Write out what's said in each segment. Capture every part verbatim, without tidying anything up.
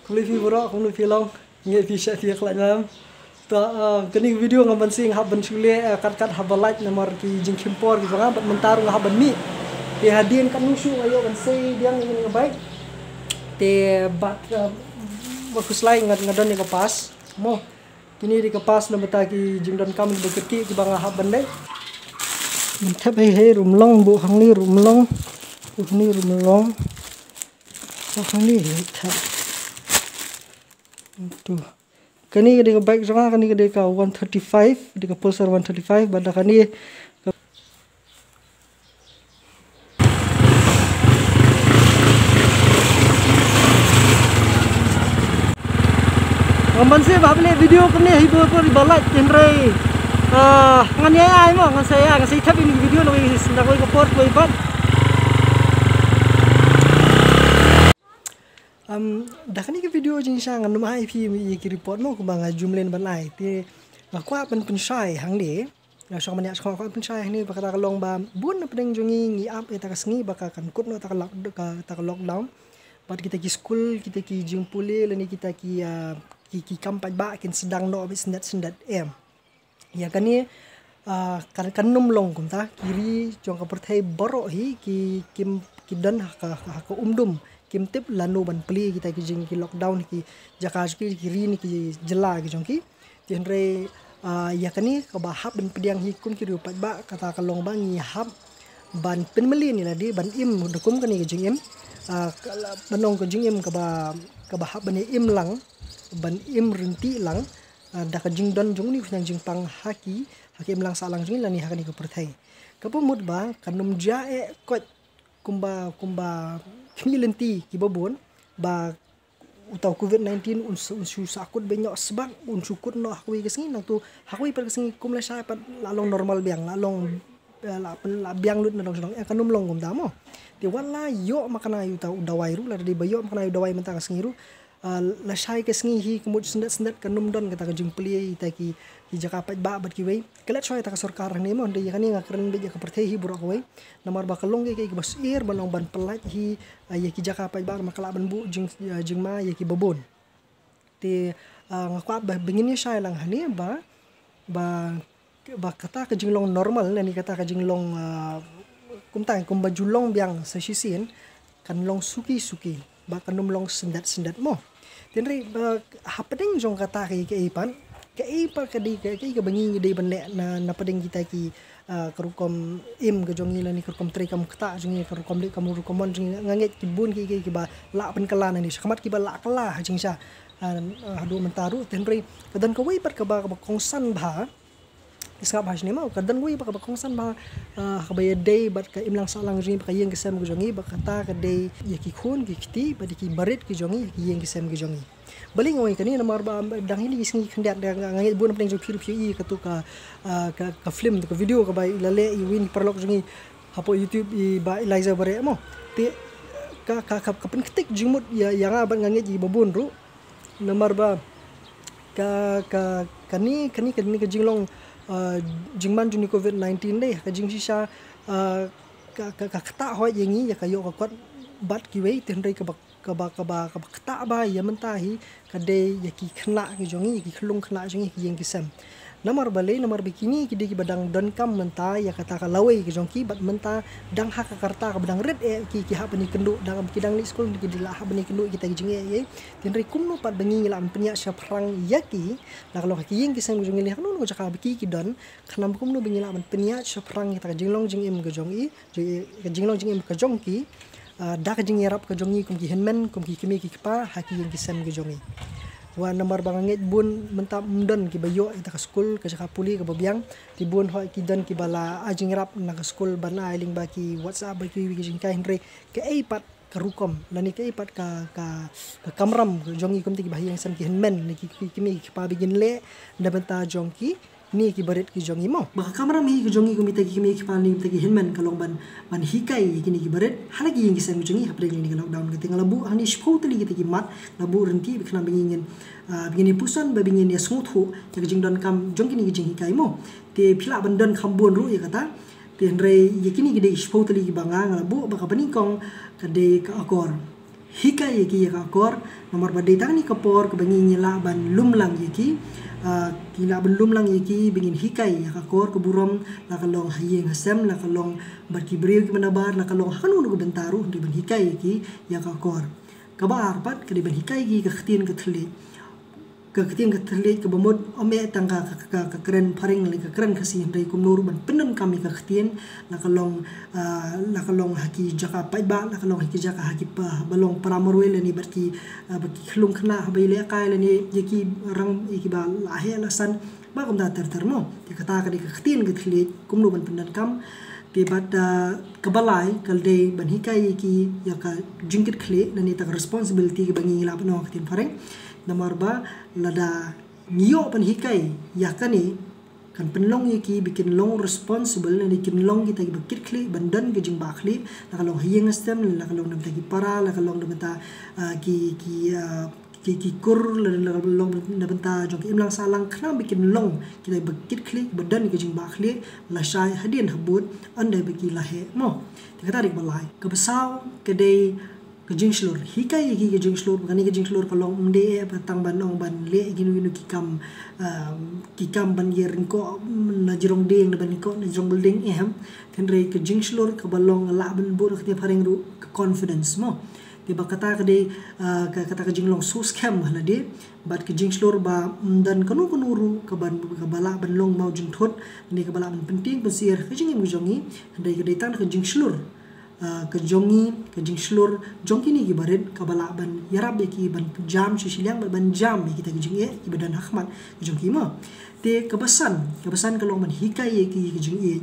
Kumno phi baroh, kumno phi long? Ngi phi sha phi khlaiñ lam. Ta, ah, kane ka video nga ban sing hap ban shu leh, ah, kat kat hap ban lait namar ki jingkhim por ki ba nga bad mynta ruh nga hap ban mih. Te hadien katno shuh nga ïoh ban sei biang ïa kane ka bike. Te bad, ah, ba khuslai nga, nga don ïa ka pass. Mo. Kine dei ka pass na bynta ki jingdonkam ki ba kyrkieh ki ba nga hap ban leh. Ban thep hei hei ruh ym long, buh hangne ruh ym long. Buh hangne ruh ym long. Buh hangne ruh thep. Tu. Kane ka dei ka bike jong nga, kane ka dei ka one thirty-five, dei ka Pulsar one thirty-five, bad da kane ka Ngam ban save ba hap leh video kumne hi bor bor ba lait hynrei. Ah, ngan ïa ai mo, ngan sa ïa, ngan sa ïa thep ïa kane ka video na kawei, na kawei ka por kawei pat. Um, da kane ka video jingshisha ngan nym ai phi ïa ki report mo kumba nga jumlen ban ai. Te nga kwah ban pynshai hangne. Nga shong ban ïa shong kwah pynshai hangne ba kata ka long ba bun na pdeng jong ngi ngi ap ïa ta ka sngi ba ka kan kut noh ta ka lock-, ka, ta ka lockdown. Bad kita ki skul, kita ki jingpule lane kita ki, ah, ki, ki kam paidbah kin sdang noh beit syndet syndet em. Ïa kane, ah, kan, kan nym long kumta, ki ri jong ka pyrthei baroh hi ki, kim, ki don ha ka, ha ka umdum, kim tip lano ban plie kita ki jing ki lockdown ki jaka jong ki, ki ri ne ki jylla ki jong ki. Te hynrei, ah, ïa kane kaba hap ban pdiang hi kum ki riew paidbah kata ka long ba ngi hap ban pynmlien ïa lade ban im da kum kane ka jingim, ah, ka la, ban long ka jingim kaba, kaba hap ban im lang, ban im rynti lang, ah, da ka jingdon jong une u khñiang jingpang ha ki, ha ki imlang sahlang jong ngi lane ha kane ka pyrthei. Kaba mut ba kan nym jia eh koit kumba, kumba khmih lynti kiba bun ba uta u covid nineteen un s-, un shu sahkut beit noh sbak, un shu kut noh ha kawei ka sngi, nangta ha kawei pat ka sngi kum lashai pat la long normal biang, la long, eh, la pyn, la biang lut na dong shnong, eh, kan nym long kumta mo. Te wat la ïoh makna ïa uta u dawai ruh, lada dei ba ïoh makna ïa u dawai mynta ka sngi ruh, ah, lashai ka sngi hi ka mut syndet syndet kan nym don kata ka jingplie ïa kita ki, ki jaka paidbah bad kiwei. Klet shuwa ïa ta ka sorkar hangne mo, hynrei ïa kane nga kren beit ïa ka pyrthei hi baroh kawei. Namar ba ka long kaei kaei kaba syiar ban long ban pyllait hi, ah, ïa ki jaka paidbah, namar ka lah ban buh jing, ah, jingma ïa kiba bun. Te, ah, nga kwah ba, ba ngin ïa shai lang hangne ba, ba, ba kata ka jinglong normal lane kata ka jinglong, ah, kumta kumba ju long biang sa shisien kan long suki suki. Ba kan nym long syndet syndet mo. Te hynrei ba hapdeng jong kata kaei kaei pat, kaei pat ka dei kaei kaba ngi dei ban leh na, na pdeng kita ki, ah, ka rukom im ka jong ngi lane ka rukom trei kam ktah jong ngi, ka rukom leh kam rukom mon jong ngi, nga ngeit ki bun kiei kiei kiba lah pynkylla nangne shakhmat kiba lah kylla ha jingshisha, ah, haduh mynta ruh. Te hynrei ka don kawei pat kaba, kaba kongsan bha. Sngap ha shane mo, ka don kawei pat kaba kongsan bha, ah, kaba ïadei bad ka imlang sahlang jong ngi bad ka ïing ka sem ka jong ngi, bad kata ka dei ïa ki khun ki kti bad ïa ki barit ki jong ngi, ïa ki ïing ki sem ki jong ngi. Balei nga ong ïa kane, namar ba dang hi ne ki sngi khyndiat nga, nga ngeit bun na pdeng jong phi ruh phi ïohi katu ka, ah, ka, ka film, ka video kaba i la leh i uwei na ki paralok jong ngi hapoh YouTube, i Bah Elijah Bareh mo. Te ka, ka, ka, ka pynktik jingmut ïa, ïa nga bad nga ngeit ïa kiba bun ruh. Namar ba ka, ka, kane, kane, kane ka jinglong, ah, jingman jong une u covid nineteen dei ka jingshisha, ah, ka, ka, ka ktah hoid ïa ngi ïa ka ïoh ka kot bad kiwei, te hynrei kaba, kaba, kaba, kaba ktah bha ïa mynta hi ka dei ïa ki khynnah ki jong ngi, ïa ki khyllung khynnah jong ngi, ki ïing ki sem. Namar balei, namar ba kine ki dei kiba dang donkam mynta ïa kata ka lawei ka jong ki, bad mynta dang ha ka karta kaba dang rit eh ki, ki hap ban ïakynduh, dang ki dang leit skul ki dei la hap ban ïakynduh kita ki jingeh eh. Te hynrei kumno pat ba ngi lah ban pynïaid shaphrang ïa ki, la ka long ha ki ïing ki sem ka jong ngi lane ha kano kano ka jaka ba ki, ki don, khnang ba kumno ba ngi lah ban pynïaid shaphrang ïa kata ka jinglong jingim ka jong i, jong i, ka jinglong jingim ka jong ki, ah, da ka jingïarap ka jong ngi kum ki hynmen, kum ki kmie ki kpa ha ki ïing ki sem ki jong ngi. Wa namar ba nga ngeit bun mynta ym don kiba ïoh ïa kata ka skul, ka jaka pule kaba biang. Te bun hoi ki don kiba la ai jingïarap na ka skul ban ai lyngba ki WhatsApp bad kiwei kiwei ki jinghikai, hynrei kaei pat ka rukom lane kaei pat ka, ka, ka kamram jong ngi kum kita kiba ha ïing sem ki hynmen ne ki, ki, ki kmie ki kpa ba ngin leh na bynta jong ki ne ki barit ki jong ngi mo. Ba ka kamram hi ka jong ngi kum kita ki kmie ki kpa ne kita ki hynmen ka long ban, ban hikai ïa kine ki barit ha la ki ïing ki sem ki jong ngi hapdeng jong kane ka lockdown. Kata nga la buh hangne shiphew tylli kita ki mat, la buh rynti ba khnang ba ngin, ah, ba ngin ïa puson, ba ngin ïa sngewthuh ïa ka jingdonkam jong kine ki jinghikai mo. Te phi lah ban don kham bun ruh ïa kata. Te hynrei ïa kine ki dei shiphew tylli kiba nga, nga la buh, ba kaba nyngkong ka dei ka akor. hikai ïa ki ïa ka akor, namar ba dei tang kane ka por kaba ngi, ngi lah ban lum lang ïa ki, ah, ngi lah ban lum lang ïa ki, ba ngin hikai ïa ka akor ka burom, la ka long ha ïing ha sem, la ka long bad ki briew kiba nabar, la ka long ha kano kano ka bynta ruh, dei ban hikai ïa ki ïa ka akor. Kaba ar pat, ka dei ban hikai ïa ki ka ktien ka thylliej. Ka ktien ka thylliej kaba mut ym eh tang ka, ka, ka, ka kren phareng lane ka kren Khasi, hynrei kumno ruh ban pyndonkam ïa ka ktien, la ka long, ah, la ka long ha ki jaka paidbah, la ka long ha ki jaka ha ki pa, ba long para marwei lane bad ki, ah, bad ki khyllung khynnah haba ïalehkai lane ïa ki rang, ïa kiba la heh la san, ba kumta ter ter mo. Te kata ka dei ka ktien ka thylliej kumno ban pyndonkam. Te bad, ah, kaba lai ka dei ban hikai ïa ki ïa ka jingkitkhlieh lane ta ka responsibility kaba ngi lah ban ong ha ka ktien phareng. Namar ba lada ngi ïoh ban hikai ïa kane, kan pynlong ïa ki ba kin long responsible lane kin long kita kiba kitkhlieh ban don ka jingbahkhlieh, la ka long ha ïing ha sem, la ka long na bynta ki para, la ka long na bynta, ah, ki, ki, ah, ki, ki kur, la, la, la long na bynta jong ki imlang sahlang, khnang ba kin long kita kiba kitkhlieh, ba don ka jingbahkhlieh lashai hadien habud, ynda ba ki la heh mo. Te kata dei kaba lai. Kaba saw ka dei ka jingshlur. Hikai ïa ki ka jingshlur, kane ka jingshlur ka long ym dei eh ba tang ban ong ban leh kino kino ki kam, um, ki kam ban ïa ryngkoh, mm, na jrong dieng, na ban ryngkoh na jrong building, em. Hynrei ka jingshlur kaba long, lah ban bud ha ka ktien phareng ruh ka confidence mo. Te ba kata ka dei, ah, ka, kata ka jinglong shu skhem ha lade, bad ka jingshlur ba ym don kano kano ruh kaban, kaba lah ban long mawjynthut, ne kaba lah ban pyntieng pynsyier ka jingim ka jong ngi, hynrei ka dei tang ka jingshlur, ah, ka jong ngi, ka jingshlur jong kine kiba rit, kaba lah ban ïarap ïa ki ban jam sha shiliang, ban, ban jam ïa kita ki jingeh kiba don ha khmat ka jong ki mo. Te kaba san, kaba san ka long ban hikai ïa ki ka jingïeit.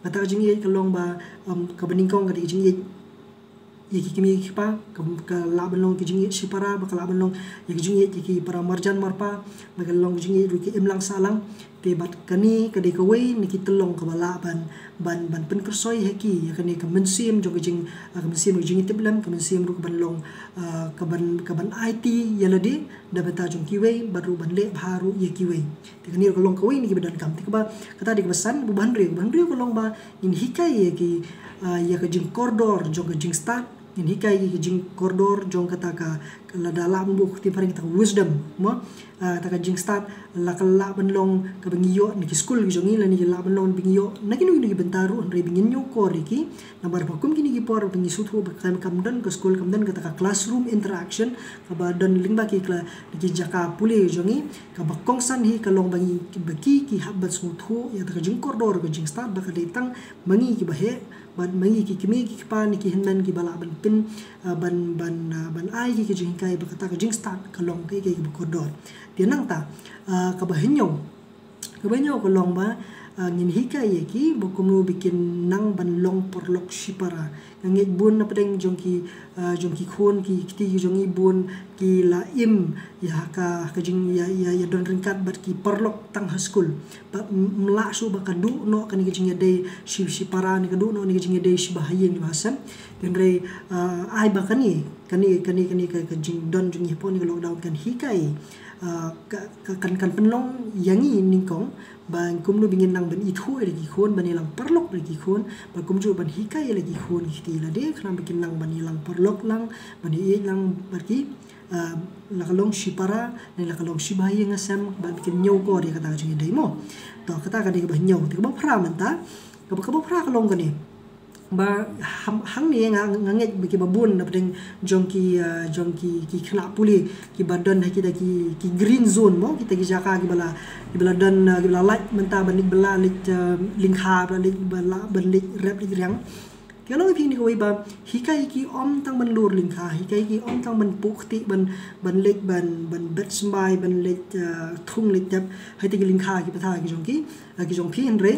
Kata ka jingïeit ka long ba, um, kaba nyngkong ka dei ka jingïeit ïa ki kmie ki kpa, ka, ka lah ban long ka jingïeit shipara, ba ka lah ban long ïa ka jingïeit ïa ki para marjan marpa, ba ka long ka jingïeit ruh ki imlang sahlang. Te bad kane ka dei kawei na ki tyllong kaba lah ban, ban, ban pynkyrsoi ha ki ïa kane ka mynsiem jong ka jing, ah, ka mynsiem jong ka jingïatiplem, ka mynsiem ruh kaban long, ah, kaban, kaban aiti ïa lade na bynta jong kiwei, bad ruh ban leh bha ruh ïa kiwei. Te kane ruh ka long kawei na kiba donkam. Te kaba, kata dei kaba san, kaba hynriew, kaba hynriew ka long ba ngin hikai ïa ki, ah, ïa ka jingkordor jong ka jingstad, ngin hikai ïa ki ka jingkordor jong kata ka, ka lada lah ban buh ka ktien phareng kata ka wisdom mo. Ah, kata ka jingstad, la ka lah ban long kaba ngi ïoh na ki skul ki jong ngi, lane ka lah ban long ba ngi ïoh na kino kino ki bynta ruh, hynrei ba ngin ñiewkor ïa ki. Namar ba kum kine ki por ba ngi sngewthuh ba kam, kam don ka skul, kam don kata ka classroom interaction kaba don lyngba ki kla-, ki jaka pule jong ngi, kaba kongsan hi ka long ba ngi, ba ki, ki hap ban sngewthuh ïa kata ka jingkordor ka jingstad, ba ka dei tang ma ngi kiba heh, bad ma ngi ki kmie ki kpa ne ki hynmen kiba lah ban pyn, ah, ban, ban, ah, ban ai ki ka jinghikai ba kata ka jingstad ka long kaei kaei kaba kordor. Te nangta, ah, kaba hynñiew, kaba hynñiew ka long ba, ah, ngin hikai ïa ki ba kumno ba kin nang ban long paralok shipara. Nga ngeit bun na pdeng jong ki, ah, jong ki khun ki kti ki jong ngi bun ki la im ïa ka, ka jing, ïa, ïa, ïa don ryngkat bad ki paralok tang ha skul. Ba m-, ym lah shuh ba ka duh noh kane ka jingïadei shi, shipara ne ka duh noh kane ka jingïadei shiba ha ïing ba ha sem. Hynrei, ah, ai ba kane, kane, kane, kane ka, ka jingdon jong ngi hapoh kane ka lockdown kan hikai, ah, ka, ka, kan, kan pynlong ïa ngi nyngkong ba kumno ba ngin nang ban ithuh ïa ki khun, ban ïalang paralok ïa ki khun, ba kumjuh ban hikai ïa ki khun ki kti lade, khnang ba kin nang ban ïalang paralok lang, ban ïeit lang bad ki, ah, la ka long shipara, ne la ka long shiba ha ïing ha sem, ba kin ñiewkor ïa kata ka jingïadei mo. To kata ka dei kaba hynñiew, te kaba phra mynta, kaba, kaba phra ka long kane. Ba ham, hangne nga, nga ngeit ba kiba bun na pdeng jong ki, ah, jong ki, ki khynnah pule, kiba don ha kita ki, ki green zone mo, kita ki jaka kiba la, kiba la don, ah, kiba la lait mynta ban leit, ba la leit, ah, lyngkha, ba la leit, ba la, ban leit rep leit riang. Te ka long ïa phi kane kawei ba hikai ki ym tang ban lur lyngkha, hikai ki ym tang ban puh ktieh, ban, ban leit, ban, ban bet symbai, ban leit, ah, thung leit tep ha kita ki lyngkha ki pathai ki jong ki, ah, ki jong phi, hynrei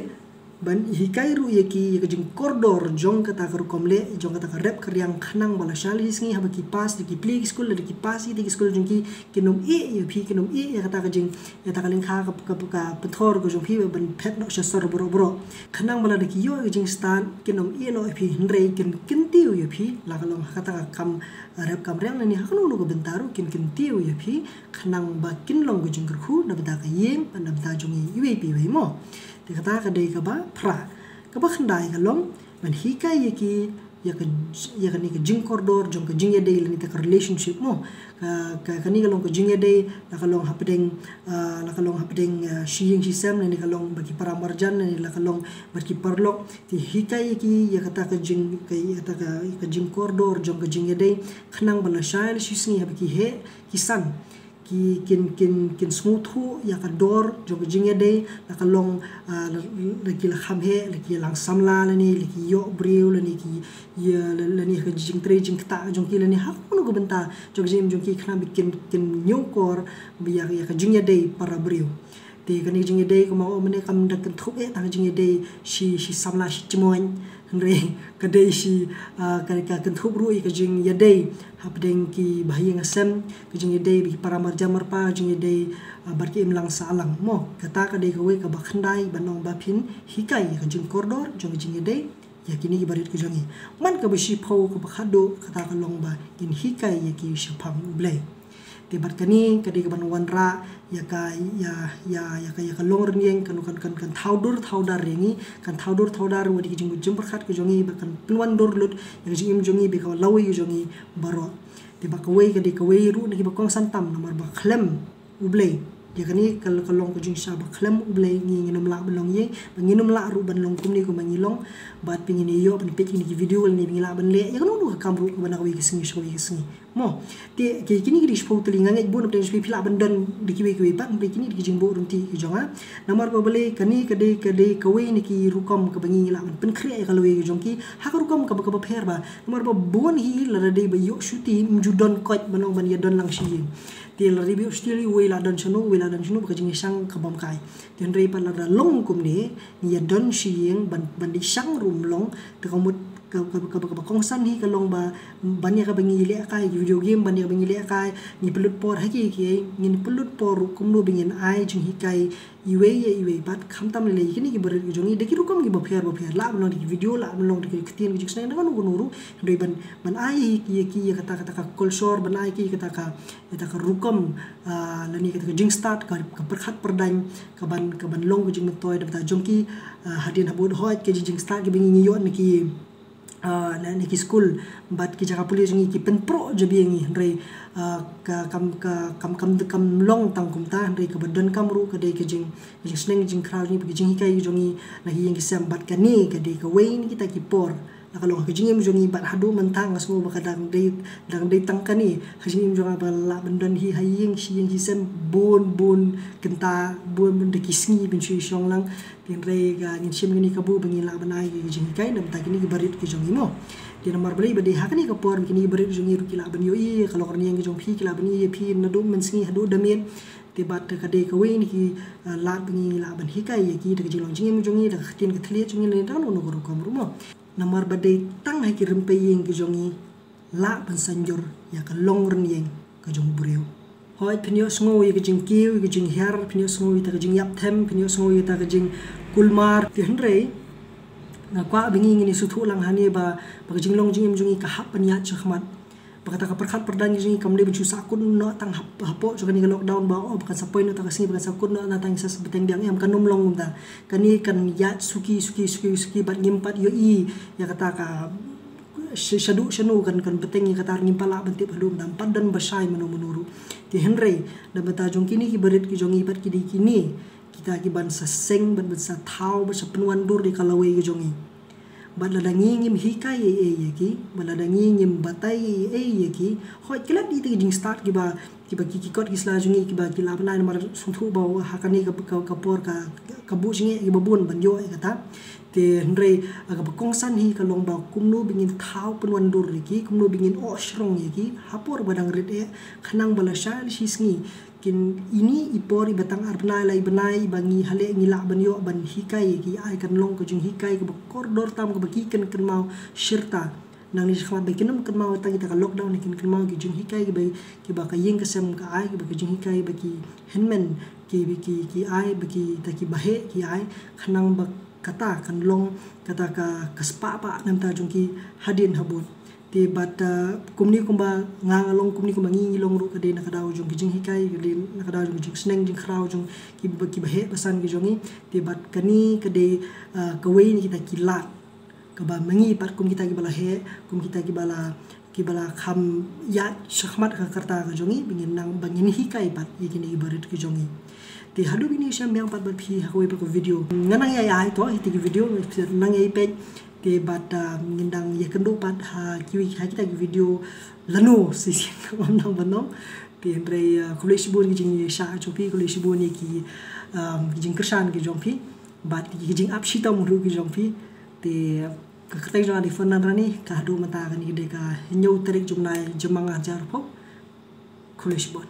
ban hikai ruh ïa ki ïa ka jingkordor jong kata ka rukom leh, jong kata ka rep ka riang, khnang ba lashai lashisngi haba ki pass, da ki plie ki skul, da ki pass ïa ki skul jong ki, kin ym ïeh ïa phi, kin ym ïeh ïa kata ka jing, ïa kata ka lyngkha ka, ka, ka pynthor ka jong phi ban phet noh sha sor baroh baroh. Khnang ba lada ki ïoh ïa ka jingstad, kin ym ïeh noh ïa phi, hynrei kin kyntiew ïa phi, la ka long ha kata ka kam rep kam riang ne ha kano kano ka bynta ruh, kin kyntiew ïa phi, khnang ba kin long ka jingkyrkhu na bynta ka ïing, na bynta jong ngi iwei pa iwei mo. Te kata ka dei kaba phra. Kaba khyndai ka long ban hikai ïa ki ïa ka, ïa kane ka jingkordor jong ka jingïadei lane ka relationship mo. Ka, ka, kane ka long ka jingïadei, la ka long hapdeng, ah, la ka long hapdeng, ah, shi ïing shi sem, lane ka long bad ki para marjan, lane la ka long bad ki paralok. Te hikai ïa ki ïa kata ka jing, ka, ïa kata ka, ka jingkordor jong ka jingïadei, khnang ba lashai lashisngi haba ki heh ki san, ki, kin, kin, kin sngewthuh ïa ka dor jong ka jingïadei, la ka long, ah, la, la ki la kham heh, la ki la samla lane, la ki ïoh briew lane ki, ïa, la, lane ka jingtrei jingktah jong ki lane ha kano ka bynta jong ka jingim jong ki, khnang ba kin, kin ñiewkor ïa, ïa ka jingïadei para briew. Te kane ka jingïadei kumba nga ong mynne kam da kynthup eh tang ka jingïadei shi, shi samla shi jmoin. Hynrei ka dei shi, ah, ka, ka kynthup ruh ïa ka jingïadei hapdeng ki bahaïing hasem, ka jingïadei bad ki para marjan marpa, ka jingïadei, ah, bad ki imlang sahlang mo. Kata ka dei kawei kaba khyndai ban ong ba phin hikai ïa ka jingkordor jong ka jingïadei ïa kine ki barit ki jong ngi. Man kaba shiphew kaba khatduh kata ka long ba ngin hikai ïa ki shaphang U Blei. Te bad kane ka dei kaban wanrah ïa ka, ïa, ïa, ïa ka, ïa ka longrynïeng, kan, kan, kan, kan thaw dur thaw dar ïa ngi, kan thaw dur thaw dar wat ïa ka jingmut jingpyrkhat ka jong ngi, bad kan pynwandur lut ïa ka jingim jong ngi bad ka lawei ka jong ngi baroh. Te bad kawei ka dei kawei ruh na kiba kongsan tam namar ba khlem U Blei. Ïa kane ka, ka long ka jingshah ba khlem U Blei ngi ngin ym lah ban long ei ei, ba ngin ym lah ruh ban long kumne kumba ngi long, bad phi ngin ïoh ban peit kine ki video lane phi lah ban leh ïa kano kano ka kam ruh kaba na kawei ka sngi sha kawei ka sngi. Mo, te ki, kine ki dei shiphew tylli, nga ngeit bun hapdeng jong phi phi lah ban don da kiwei kiwei pat, hynrei kine ki dei ki jingbuh ryntih ki jong nga. Namar ba balei kane ka dei, ka dei kawei na ki rukom kaba ngi lah ban pynkhreh ïa ka lawei ka jong ki ha ka rukom kaba, kaba pher bha. Namar ba bun hi lada dei ba ïoh shuti ym ju don koit ban ong ban ïa don lang shi ïing. Te lada dei ba ïoh shuti lei, uwei lah don shano, uwei lah don shano, ba ka jingïashang ka bym kai. Te hynrei pat lada long kumne, ngi ïa don shi ïing ban, ban dei shang ruh ym long, te ka mut ka, ka, ka, ka, kaba kongsan hi ka long ba ban ïa kaba ngi lehkai video game, ban ïa kaba ngi lehkai, ngi pynlut por ha kiei kiei, ngin pynlut por ruh kumno ba ngin ai jinghikai iwei ïa iwei pat, khamtam lei lei ïa kine ki barit ki jong ngi da ki rukom kiba pher ba pher, lah ban long da ki video, lah ban long da ki ktien ki jingsneng, da kano kano ruh, hynrei ban, ban ai ïa ki, ïa ki, ïa kata, kata ka culture, ban ai ïa ki, ïa kata ka, ïa kata ka rukom, ah, lane kata ka jingstad, ka, ka pyrkhat pyrdaiñ, kaban, kaban long ka jingmyntoi da bynta jong ki, ah, hadien habud. Hooid ka jingstad kiba ngi ïoh na ki, ah, na, na ki skul bad ki jaka pule jong ngi ki pynproh jabieng ïa ngi, hynrei, ah, ka, kam, ka, kam, kam, kam long tang kumta, hynrei kaba donkam ruh ka dei ka jing, ka jingsneng jingkhraw jong ngi, ka jinghikai jong ngi na ki ïing ki sem, bad kane ka dei kawei na kita ki por, la ka long ha ka jingim jong ngi bad haduh mynta nga sngew ba ka dang dei, dang dei tang kane ha ka jingim jong nga ba lah ban don hi ha ïing shi ïing shi sem bun bun kynta, bun bun da ki sngi ban shu ïashong lang. Te hynrei ka ngin shim kane ka buh ba ngin lah ban ai ka jinghikai na bynta kine ki barit ki jong ngi mo. Te namar balei ba dei ha kane ka por ba kine ki barit ki jong ngi ruh ki lah ban ïohi ïa ka longrynïeng ka jong phi, ki lah ban ïohi ïa phi naduh mynsngi haduh da miet. Te bad ka dei kawei na ki, ah, lad ba ngi lah ban hikai ïa ki da ka jinglong jingim jong ngi, da ka ktien ka thylliej jong ngi, lane da kano kano ka rukom ruh mo. Namar ba dei tang ha ki rympei ïing ki jong ngi lah ban saiñdur ïa ka longrynïeng ka jong u briew. Hooid phin ïohsngew ïa ka jingkiew, ïa ka jinghiar, phin ïohsngew ïa ta ka jingïap them, phin ïohsngew ïa ta ka jingkulmar. Te hynrei nga kwah ba ngi ngin ïa sngewthuh lang hangne ba, ba ka jinglong jingim jong ngi ka hap ban ïaid shakhmat. Ba kata ka pyrkhat pyrdaiñ ka jong ngi kam dei ban shu sahkut noh tang hap, hapoh jong kane ka lockdown ba, oh, ba kan sa poi noh ta ka sngi, ba kan sahkut noh na tang sa bteng biang, em, kan ym long kumta. Kane kan ïaid suki, suki, suki, suki bad ngim pat ïohi ïa kata ka sh-, shaduh shano kan, kan bteng ïa kata, ngim pat lah ban tip haduh mynta, ym pat don ba shai mano mano ruh. Te hynrei na bynta jong kine ki barit ki jong ngi pat ki dei kine kita kiban sa seng, ban, ban sa thaw, ban sa pynwandur ïa ka lawei ka jong ngi. Bad lada ngi ngim hikai ei ei ïa ki, bad lada ngi ngim batai ei ei ïa ki, hooid ki la dei ta ki jingstad kiba, kiba ki, ki kot ki sla jong ngi kiba ki lah ban ai, namar sngewthuh ba ha kane ka, ka, ka por ka, ka buh jingeh kiba bun ban ïoh ïa kata. Te hynrei, ah, kaba kongsan hi ka long ba kumno ba ngin thaw pynwandur ïa ki, kumno ba ngin oh shrong ïa ki ha por ba dang rit eh, khnang ba lashai lashisngi kin, ine i por iba tang ar bnai lai bnai iba ngi ha leh ngi lah ban ïoh ban hikai ïa ki, ai kan long ka jinghikai kaba kordor tam, kaba ki kyn-, kynmaw shirta. Nangne shakhmat ba kin ym kynmaw tang ïa ta ka lockdown, kin kynmaw ki jinghikai kiba, kiba ka ïing ka sem ka ai, kiba ka jinghikai ba ki hynmen ki, ki, ki ai, ba kita kiba heh ki ai, khnang ba kata kan long kata ka, ka spah ba na bynta jong ki hadien habud. Te bad, ah, kumne kumba nga, nga long, kumne kumba ngi, ngi long ruh ka dei na ka daw jong ki jinghikai, ka dei na ka daw jong ki jingsneng jingkhraw jong kiba, kiba heh basan ki jong ngi. Te bad kane ka dei, ah, kawei na kita ki lad Kaba ma ngi pat kum kita kiba la heh, kum kita kiba la, kiba la kham ïaid shakhmat ka karta ka jong ngi, ba ngin nang, ba ngin hikai pat ïa kine kiba rit ki jong ngi. Te haduh kine shem biang pat bad phi ha kawei pat ka video. Nga nang ïai ai to ïa kita ki video, nang ïai peit. Te bad, ah, ngin dang ïakynduh pat ha kiwei, ha kita ki video lano shisien, ngam nang ban ong. Te hynrei, ah, khublei shibun ki jingïashah jong phi, khublei shibun ïa ki, um, ki jingkyrshan ki jong phi bad ki jingap shitom ruh ki jong phi. Te ka kyrteng jong nga dei Fernand Rani, ka haduh mynta kane ka dei ka hynñiew tarik jong u bnai jong u ar hajar arphew. Khublei shibun.